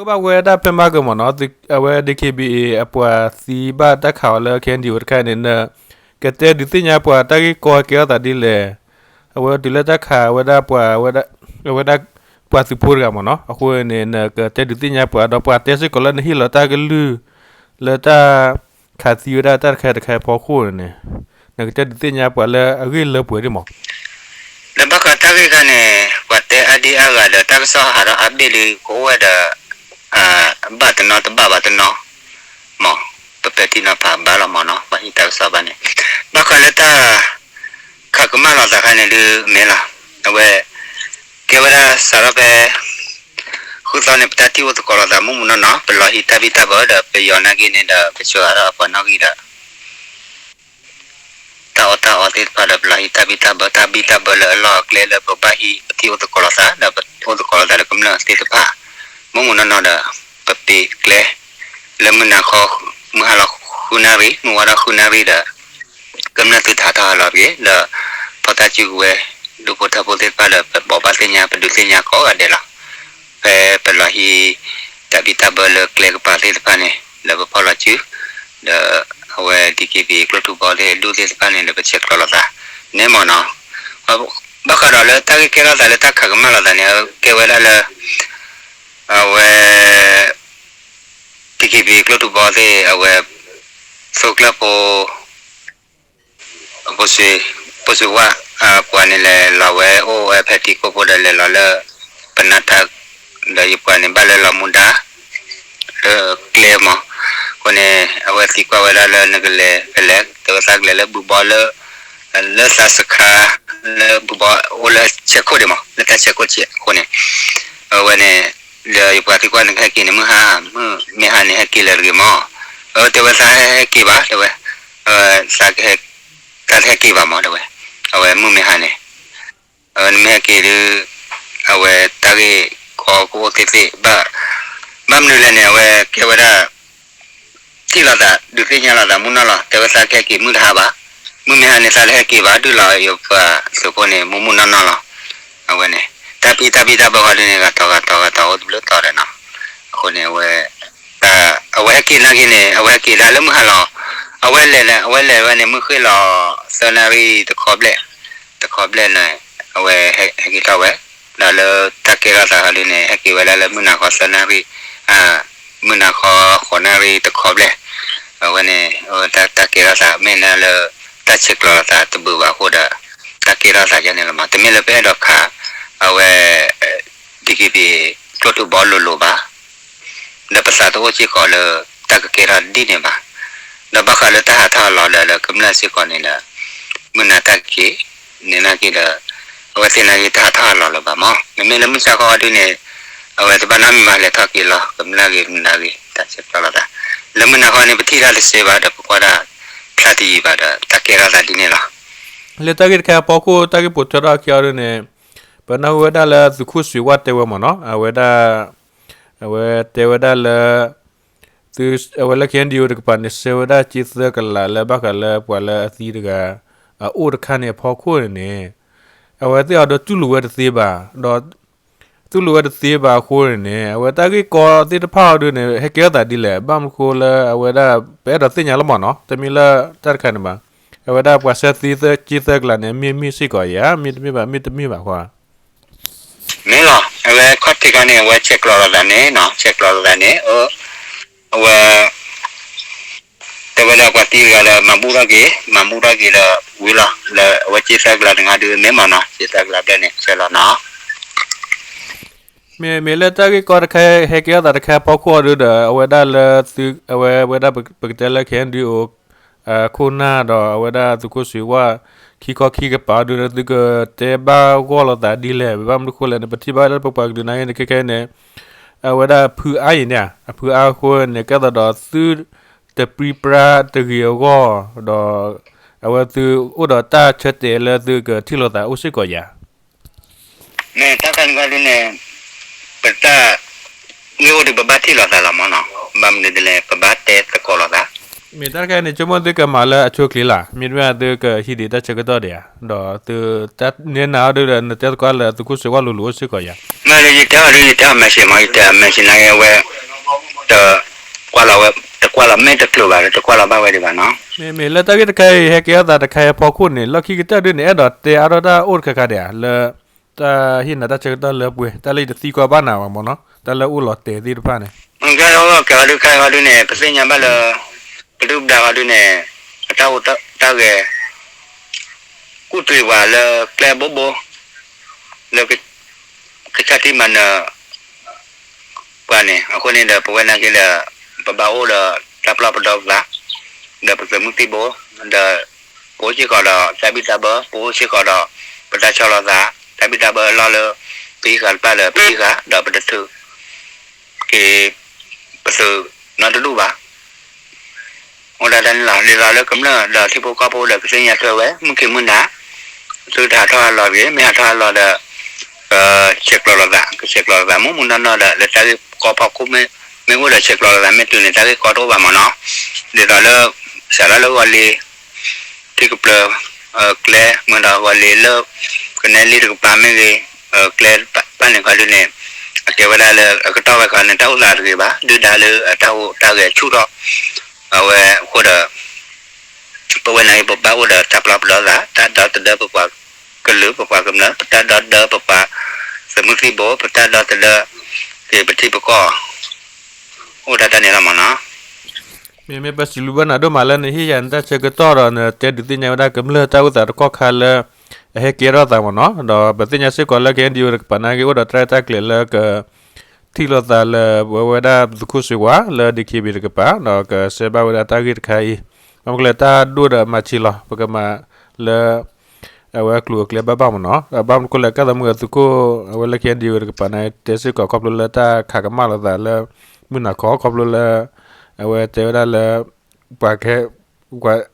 ဘၣ်ဝဲဒၣ်ဖဲမၤကမၢ်နီၤ, အဝဲ DKBA အပှၤသံဘၣ်တၢ်ခးအီၤလၢ KNDO တခါန့ၣ် နကတဲဒုးသ့ၣ်ညါပှၤတၢ်ဂ့ၢ်ကီကဲထီၣ်သးဒ်လဲၣ်, အဝဲတုၤလၢတၢ်ခးဝဲဒၣ်ပှၤ, အဝဲဒၣ်ပှၤသုးဖိတဂၤမၢ်နီၤ, အဃိန့ၣ် နကတဲဒုးသ့ၣ်ညါပှၤ ဒီးပှၤတဲစ့ၢ်ကီးလၢနဟ့ၣ်လီၤတၢ်ကလုၢ် လၢတၢ်ခးသံဝဲဒၣ်တၢ်တခါတခါအဖီခိၣ်န့ၣ်, နကတဲဒုးသ့ၣ်ညါပှၤလၢအဂ့ၢ်လၢပှဲၤဒ်မး. ဒီးဘၣ်ဃးတၢ်ဂ့ၢ်ခါန့ၣ် ပှၤတဲအါဒံအါဂၤဒီး တၢ်ကစီၣ်ဟးထီၣ်အါဘ့ၣ်လံ ကအိၣ်ဝဲဒီး ဘၣ်တနီၤတဘၣ်ဘၣ်တနီၤ, မ့ၢ် ပပဲာ်ထံနီၤဖးဘၣ်လီၤမ့ၢ်နီၤ, ပှၤဟံးတၢ်ကစီၣ်ဘၣ်န့ၣ်, ဘၣ်ဃးလၢတၢ် ခးကမၣ်လီၤသးခါန့ၣ်ဒုးမ့ၢ်လီၤ, အဝဲ ကဲဝဲဒၣ်စးထီၣ်ဖဲ ဃုသီန့ၣ် ပတၢ်ထံၣ်အိၣ်သကိးလိာ်သးမုၢ်မုၢ်နီၢ်နီၢ် ပလီၤဟံးတၢ်ဘံၣ်တၢ်ဘၢဒီး ပယီၤနာ်က့န့ၣ်ဒီး ပဆှၢအါထီၣ်အပှၤနီၣ်ဂံၢ်ဒီး တၢ်အီၣ်တၢ်အီသ့ၣ်တဖၣ်ဒီး ပလီၤဟံးတၢ်ဘံၣ်တၢ်ဘၢ တၢ်ဘံၣ်တၢ်ဘၢလၢအလီၢ်အကျဲလၢပဘၣ်ဟံး ပထံၣ်အိၣ်သကိးလိာ်သး ဒီးပအိၣ်သကိးလိာ်သးဒီးကမျၢၢ်သ့ၣ်တဖၣ် မုၢ်မုၢ်နီၢ်နီၢ်ဒီး ပပ့ၤကျဲ လၢမုၢ်နၤခီ မုၢ်ဟါလီၤဃုနၣ်ရံၣ် မုၢ်ဝါထီၣ်ဃုနၣ်ရံၣ်ဒီး ကမျၢၢ်သုတဟးထီၣ်ဟးလီၤတဂ့ၤ ဒီး ဖီတၢ်စုကဝဲၤ ဒူဖိထၢဖိသ့ၣ်တဖၣ်ဒီး ပဘိးဘၣ်သ့ၣ်ညါ ပဒုးသ့ၣ်ညါကိးဂၤဒဲးလီၤ. ဖဲပလီၤဟံး တၢ်ဘံၣ်တၢ်ဘၢလၢကျဲကပၤသ့ၣ်တဖၣ်န့ၣ် လၢပဖီၣ်လီၤစု ဒီးအဝဲ DKBA ကျိထူဘီသ့ၣ် ဒူသ့ၣ်တဖၣ်န့ၣ် လၢပဆဲးကျိးလိာ်သးန့ၣ်မ့ၢ်နီၤ. ဘၣ်ဃးဒီးလၢတၢ်ဂ့ၢ်ကဲထီၣ်သးလၢတၢ်ခးကမၣ်လိာ်သးန့ၣ် ကဲဝဲဒၣ်လၢ အဝဲ DKBA ကျိထူဘီသ့ၣ် အဝဲ သိကျၢၢ်ဖိ ဖိဆွ့ၤဝၣ် ပှၤန့ၣ်လဲၤလီၤဝဲအိၣ်ဝဲဖဲထံခိၣ်ဖိဒီးလဲၤလီၤလၢ ပနၢ်ထၢၣ် ဒီးယပှၤန့ၣ်ဘၣ်လၢလီၤမူဒါ လၢကျဲမး. အဃိန့ၣ် အဝဲသံကွၢ်ဝဲဒၣ်လၢနကလဲၤဖဲလဲၣ် တဲဝဲသးကလဲၤလၢဘုဘီလၢ လၢသးစခါ လၢဘုဘီအိၣ်လၢဆဲးခိၣ်ဒံးမး လၢတၢ်ဆဲးခိၣ်ဆဲးအဃိန့ၣ် အဝဲန့ၣ် ဒီးယပှၤသံကွၢ်နကဟဲက့ၤန့ၣ် မုၢ်ဟါ မုၢ်မ့ၢ်ဟါန့ၣ် ဟဲက့ၤလၢၤတဂ့ၤမး. အဝဲတဲဝဲသးဟဲက့ၤဘၣ် တဲဝဲ သးကဟဲ တၢ်တဟဲက့ၤဘၣ်မး တဲဝဲ အဝဲမုၢ်မ့ၢ်ဟါန့ၣ် အဝဲနမ့ၢ်ဟဲက့ၤဒုး အဝဲတၢ်ဂ့ၢ်ကီကအိၣ်သ့ၣ်သ့ၣ် ဘၣ်မနုၤလဲၣ်န့ၣ် အဝဲကဲဝဲဒၣ် ထံၣ်လိာ်သး ဒုးသ့ၣ်ညါလိာ်သးမုၢ်နီၢ်လီၤ. တဲဝဲသးကဟဲက့ၤမုၢ်တဟါဘၣ်, မုၢ်မ့ၢ်ဟါန့ၣ် သးလၢဟဲက့ၤဘၣ် ဒုးလီၤယပှၤသုးဖိန့ၣ် မုၢ်မုၢ်နီၢ်နီၢ်လီၤ. အဝဲန့ၣ် တၢ်ဖံးတၢ်ဘံၣ်တၢ်ဘၢဃီဒုးန့ၣ် ဂၤတီၤဂၤတီၤဂၤတီၤအိၣ်တဘျုးတီၤဒီးနီၤ. အဃိန့ၣ် အဝဲ အဝဲဟဲက့ၤနာ်က့ၤန့ၣ် အဝဲဟဲက့ၤဒၣ်လၢမုၢ်ဟါလီၤ. အဝဲလဲၤ အဝဲလဲၤဝဲန့ၣ် မုၢ်ဃ့ၢ်လီၤ သၢနၣ်ရံၣ်တခီဘျဲၣ်, တခီဘျဲၣ်န့ၣ် အဝဲဟဲက့ၤထီၣ်ဝဲ, ဒီးလၢတၢ်ကဲထီၣ်သးဃီဒုးန့ၣ် ဟဲက့ၤဝဲဒၣ်လၢမုၢ်နၤဃီသၢနၣ်ရံၣ်, မုၢ်နၤဃီဃိးနၣ်ရံၣ်တခီဘျဲၣ်, အဝဲန့ၣ် တၢ်ကဲထီၣ်သးမ့ၢ်န့ၣ်လၢ တၢ်ဆဲးကျိးလိာ်သးတဘုးဘၣ်အဃိဒီး တၢ်ကဲထီၣ်သးယဲန့ၣ်လီၤမး. တမ့ၢ်လၢပအဲၣ်ဒိးခး အဝဲ DKBA ကျိထူဘီလိၤလိၤဘၣ် ဒီးပသးတအိၣ်စ့ၢ်ကီးလၢ တၢ်ကကဲထီၣ်ဒ်န့ၣ်ဘၣ်. ဒီးဘၣ်ဃးလၢတၢ်ဟးထီၣ်ဟးလီၤဒီးလၢကမျၢၢ်စ့ၢ်ကီးန့ၣ်ဒီး မုၢ်နၤတၢ်က့ၤ န့ၣ်နာ်က့ၤဒီး အဝဲသ့ၣ်နာ်က့ၤတၢ်ဟးထီၣ်ဟးလီၤလၢၤဘၣ်မး. မ့မ့ၢ်လၢမုၢ်ဆါခီဒုးန့ၣ် အဝဲတဘၣ်နီတမံၤဘၣ် လဲၤထီၣ်က့ၤလီၤ ကမျၢၢ်ဂ့ၤမုၢ်နၤဂ့ၤ တၢ်ဆဲးကျိးလိာ်သး လၢမုၢ်နၤခီန့ၣ် ပထံၣ်တၢ်တစဲးဘၣ်ဒီး ပကွၢ်ဒၣ်ချါတယံၤဘၣ်ဒီး တၢ်ကဲထီၣ်သးဒ်န့ၣ်လီၤ. လၢတၢ်ဂ့ၢ်တခါအဖီခိၣ် တၢ်ဂ့ၢ်ပိာ်ထွဲထီၣ်အခံအီၤဒုးန့ၣ် ပနၢ်ဟူဝဲဒၣ်လၢသုးခိၣ်စွ့ၤဝၣ်တဲဝဲမးနီၤ အဝဲဒၣ် အဝဲတဲဝဲဒၣ်လၢ သု အဝဲလၢ KNDO တကပၤန့ၣ် ဆှၢဝဲဒၣ်ကၠ့သၢကလးလၢဘၣ်ဃးလၢပှၤလၢအသံတဂၤ အအိၣ်တခါန့ၣ်အဖီခိၣ်န့ၣ်န့ၣ် အဝဲသ့ၣ်အီၤဒီးတူၢ်လိာ်ဝဲတသ့ဘၣ် ဒီး တူၢ်လိာ်ဝဲတသ့ဘၣ်အဃိန့ၣ်န့ၣ် အဝဲတၢ်ဂ့ၢ်ကီသ့ၣ်တဖၣ်အီၤဒုးန့ၣ် ဟဲကဲထီၣ်သးဒ်လဲၣ် ဘၣ်မနုၤဃိလၢအဝဲဒၣ် ပအဲၣ်ဒိးသ့ၣ်ညါလီၤမးနီၤ တမ့ၢ်လၢတၢ်တခါန့ၣ်ဘၣ်. အဝဲဒၣ်ပှၤဆှၢသံသၢကၠ့သၢကလးန့ၣ် မ့ၢ်မ့ၢ်စ့ၢ်ကီးဧါ မ့တမ့ၢ်ဘၣ် မ့တမ့ၢ်ဘၣ်ဃီ မ့ၢ်လီၤ အဝဲခီၣ်ထံးခါန့ၣ် အဝဲဆဲးကျိးလိာ်သးန့ၣ်နီၤ ဆဲးကျိးလိာ်သးန့ၣ် အဝဲ တဲဝဲဒၣ်ပှၤသံတဂၤဒီး မၤဘူၣ်ထီၣ်က့ၤ မၤဘူၣ်ထီၣ်က့ၤဒီးဝံၤလီၤ လၢအဝဲကၠ့သၢကလးတဂၤဒုးမ့ၢ်မးနီၤ ကၠ့သၢကလးဘျဲၣ်န့ၣ် ဆဲးလီၤနီၤ မ့မ့ၢ်လၢတၢ်ဂ့ၢ်ကီတခါ ဟဲကဲထီၣ်သးတခါအဖီခိၣ်အီၤဒုးဒီး အဝဲဒၣ်လၢသု အဝဲဝဲဒၣ်ပကတဲလၢ KNDO ခိၣ်နၢ်ဒီးအဝဲဒၣ်သုးခိၣ်စွ့ၤဝၣ် ခံခီခံကပၤအီၤဒုးဒီး သုကတဲဘၣ်ဂီၢ်လိာ်သးဒ်လဲၣ် ဘၣ်မနုၤဃိလဲၣ်န့ၣ် ပထံၣ်ဘၣ်လၢပပှၤကလုာ်နာ်က့န့ၣ် ခဲခဲအံၤန့ၣ် အဝဲဒၣ်ဖုအါအံၤန့ၣ် အဖုအါအဃိန့ၣ် ကဲသိးဒီးသု တပြံပြါတဂ့ၤအဂီၢ် ဒီး အဝဲသုအိၣ်ဒီးတၢ်ဆၢတဲာ်လၢသုကထံၣ်လိာ်သးအိၣ်စ့ၢ်ကီးယၤ မ့ၢ်တၢ်ခါန့ၣ်ခါဒ်န့ၣ် ပတၢ်ဂ့ၢ်အိၣ်ဒီးပဘၣ်ထံၣ်လိာ်သးလီၤမးနီၤ ဘၣ်မနုၤဒ်လဲၣ် ပဘၣ်တဲသကိးလိာ်သး မ့ၢ်တၢ်တခါန့ၣ် ဆိကမိၣ်သုကမၤလၢအဆိအချ့လၢ် မ့တမ့ၢ်သုကဟံးဒံးတၢ်ဆၢကတီၢ်ဒံးဧါ ဒီးသုတၢ်နဲနၤအီၤဒုးဒီး နတဲသကိးလၢသုးခိၣ်စ့ဝါလိၤလိၤအိၣ်စ့ၢ်ကီးယၤ မ့ၢ်ယတဲအီၤဒုး ယတဲအီၤ message မး ယတဲ message နာ်က့ အဝဲ တကွၢ်လီၤဝဲ, တကွၢ်လီၤမ့ၢ်တချုးဘၣ်ဒီး တကွၢ်လီၤဘၣ်ဝဲဒံးဘၣ်နီၤ. မ့မ့ၢ်လၢတၢ်ဂ့ၢ်တခါအံၤ ဟဲကဲထီၣ်သးတခါအံၤအဖီခိၣ်န့ၣ် လီၢ်ခံကတၢၢ်ဒုန့ၣ် အဲၣ်ဒိးတဲအါထီၣ်တၢ်အိၣ်တခါခါဒံးဧါ, လၢ တၢ်ဟ့ၣ်နၤတၢ်ဆၢကတီၢ်လၢပှဲၤ တၢ်လၢယတသံကွၢ်ဘၣ်နၤဘၣ်မ့ၢ်နီၤ, တၢ်လၢအိၣ်လီၤတဲာ်သ့ၣ်တဖၣ်န့ၣ်. ကဲထီၣ်ကဲထီၣ်ဒုခါအံၤဒုန့ၣ် ပသ့ၣ်ညါဘၣ်လၢ ပဒုၣ်ပဒါအံၤဒုန့ၣ် အတၢ်ဟူးတၢ်ဂဲၤ ကူၣ်တရံးပှၤလၢကျဲဘိဘိ လၢ ကစၢ်ထံမၤနၢၤ ပှၤန့ၣ် အဃိန့ၣ်ဒီး ပဝဲနာ်က့ဒီး ပဘၣ်အိၣ်ဒီးတၢ်ပလီၢ်ပဒီပသး ဒီးပသုးမုၢ်သံၣ်ဘိ ဒီး ပအိၣ်စ့ၢ်ကီးဒီးတၢ်ဘံၣ်တၢ်ဘၢ ပအိၣ်စ့ၢ်ကီးဒီး ပတၢ်ဆီၣ်လီၤသး တၢ်ဘံၣ်တၢ်ဘၢအလီၢ်လၢ ပဟံးဃာ်တဖၣ်ဒီးပဟံးဃာ် ဒီးပတထုးက့ၤ ပသုးနီတဒူၣ်ဘၣ်. အိၣ်ဒၣ်တၢ်န့ၣ်လီၤ. ဒ်သိးလၢကမျၢၢ်ဒီးထံဖိကီၢ်ဖိဒီးကသ့ၣ်ညါထွဲဝဲ မုၢ်ခံမုၢ်နၤ သုတဟးထီၣ်ဟးလီၤတဂ့ၤ, မ့ၢ်ဟးထီၣ်ဟးလီၤဒီး ကဆဲးကျိးလိာ်သး, ကဆဲးကျိးလိာ်သး မ့ၢ်မ့ၢ်နီၢ်နီၢ်ဒီး လၢတၢ်ဂ့ၢ်ကီဖီခိၣ် မ့ၢ်အိၣ်ဒီးဆဲးကျိးလိာ်သး မ့ၢ်တုၤန့ၣ် တၢ်ဂ့ၢ်ကီတအိၣ်ဘၣ်မ့ၢ်နီၤ. ဒ်သိးလၢ စးထီၣ်လၢဂီၤလ့ၤ ထံကပျၢၤ ကျဲ မ့ၢ်ဒီးဂီၤလ့ၤလၢ ကနဲလံတကပၤမ့ၢ်ဂ့ၤ ကျဲတဖၣ်န့ၣ်ခီဒုန့ၣ် အကဲဝဲဒၣ်လၢအကတီၢ်ဝဲခီန့ၣ် တၢ်အိၣ်သးတဂ့ၤဘၣ် ဒုၣ်ဒါလၢအတၢ်ဟူးတၢ်ဂဲၤဆူၣ်ထီၣ် အဝဲအဃိဒီး ပဝဲနာ်က့ ပဘၣ်အိၣ်ဒီးတၢ်ပလီၢ်ပဒီသး, တၢ်ဒီသဒၢပပှၤကလုာ် ပပှၤကမျၢၢ်, ပတၢ်ဒီသဒၢပပှၤသုးမုၢ်သံၣ်ဘိ, ပတၢ်ဒီသဒၢက့ၤပထံပကီၢ်, အိၣ်ဒၣ်တၢ်န့ၣ်လီၤမ့ၢ်နီၤ. မ့မ့ၢ်ပစံးဘျုးဘၣ်နၤဒိၣ်မးလၢနဟ့ၣ်ယၤနတၢ်ဆၢကတီၢ်ဒီး နတဲဒုးသ့ၣ်ညါဝဲဒၣ်ကမျၢၢ်တၢ်အိၣ်သးတကီၢ်ခါလၢ အဟဲကဲထီၣ်သးမ့ၢ်နီၤ. ဒီးပသ့ၣ်ညါစ့ၢ်ကီးလၢ KNDO တကပၤနာ်က့ အိၣ်ဒီးတၢ်ရဲၣ်တၢ်ကျဲၤလၢက ထံၣ်လိာ်သးလၢပဝဲဒၣ်သုးခိၣ်စ့ဝါလၢ DKBA တကပၤ ဒီးကစဲးဘၣ်ဝဲဒၣ်တၢ်ဂ့ၢ်တခါအံၤ, ဘၣ်မနုၤလဲၣ်တၢ်ဒိၣ်ဒီးမၤဆံးလီၤ ပကမၤလၢ အဝဲအကျိၤအကျဲဘၣ်ဘၣ်မ့ၢ်နီၤ. ဘၣ်မနုၤလဲၣ် ကဲသးမုၢ်သုးခိၣ် အဝဲလၢ KNDO တကပၤန့ၣ် တဲစ့ၢ်ကီးခီဖျိလၢတၢ်ခးကမၣ်လိာ်သးလၢ မုၢ်နၤခီ ခီဖျိလၢ အဝဲတဲဝဲဒၣ်လၢ ပှၤကဲ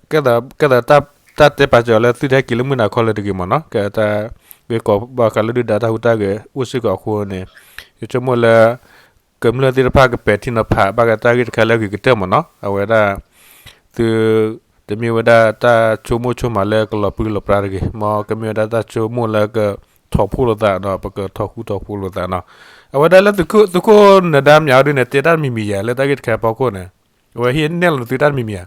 ကဲသး တၢ်တဲပာ်စၢၤအီၤလၢသုတဟဲက့ၤလၢမုၢ်နၤခီလၢတဂ့ၤမ့ၢ်နီၤ, ကဲတၢ်ဂ့ၢ်ကီဘၣ်ဃးလၢဒုၣ်ဒါတၢ်ဟူးတၢ်ဂဲၤအိၣ်စ့ၢ်ကီးအဃိန့ၣ်, ယဆိကမိၣ်လၢ ကမျၢၢ်သ့ၣ်တဖၣ်ကပဲာ်ထံနီၤဖးဘၣ်ဃးတၢ်ဂ့ၢ်တခါလၢအဂ့ၤကတၢၢ်မ့ၢ်နီၤ, အဝဲဒၣ် သု တမ့ၢ်ဝဲဒၣ်တၢ်ဆိကမိၣ်ဆိကမးလၢကလီၤပြံလီၤပြါတဂ့ၤ, မ်ကမ့ၢ်ဝဲဒၣ်တၢ်ဆိကမိၣ်လၢကထီၣ်ဖှိၣ်လိာ်သးဒီး ပကထီၣ်ဃူထီၣ်ဖိးလိာ်သးနီၤ. အဝဲဒၣ်လၢသုးခိၣ် သုးခိၣ်နၢၤဒါမၠးအီၤဒုန့ၣ် တဲတၢ်တမံၤမံၤယၤ လၢတၢ်ဂ့ၢ်တခါအဖီခိၣ်န့ၣ်, အဝဲဟ့ၣ်နဲၣ်လီၤသုတၢ်တမံၤမံၤဧါ.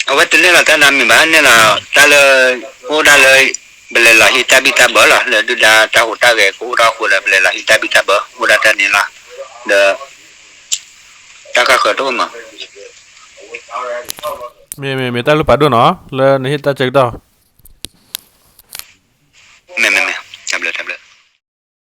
အဝဲတနဲၣ်လီၤတၢ်နီတမံၤဘၣ်, နဲၣ်လီၤတၢ်လၢ အိၣ်ဒၣ်လၢ ပလဲၤလီၤဟံးတၢ်ဘံၣ်တၢ်ဘၢလီၤ လၢဒုၣ်ဒါတၢ်ဟူးတၢ်ဂဲၤကအိၣ်ထီၣ်အဃိဒီး ပလဲၤလီၤဟံးတၢ်ဘံၣ်တၢ်ဘၢ အိၣ်ဒၣ်တၢ်န့ၣ်လီၤ. ဒီး တၢ်ဃၣ်ဃၢၤတအိၣ်မး. မ့မ့ၢ် မ့ၢ်တၢ်ဘျုးဖးဒိၣ်နီၤ လၢနဟ့ၣ်တၢ်ဆၢကတီၢ်.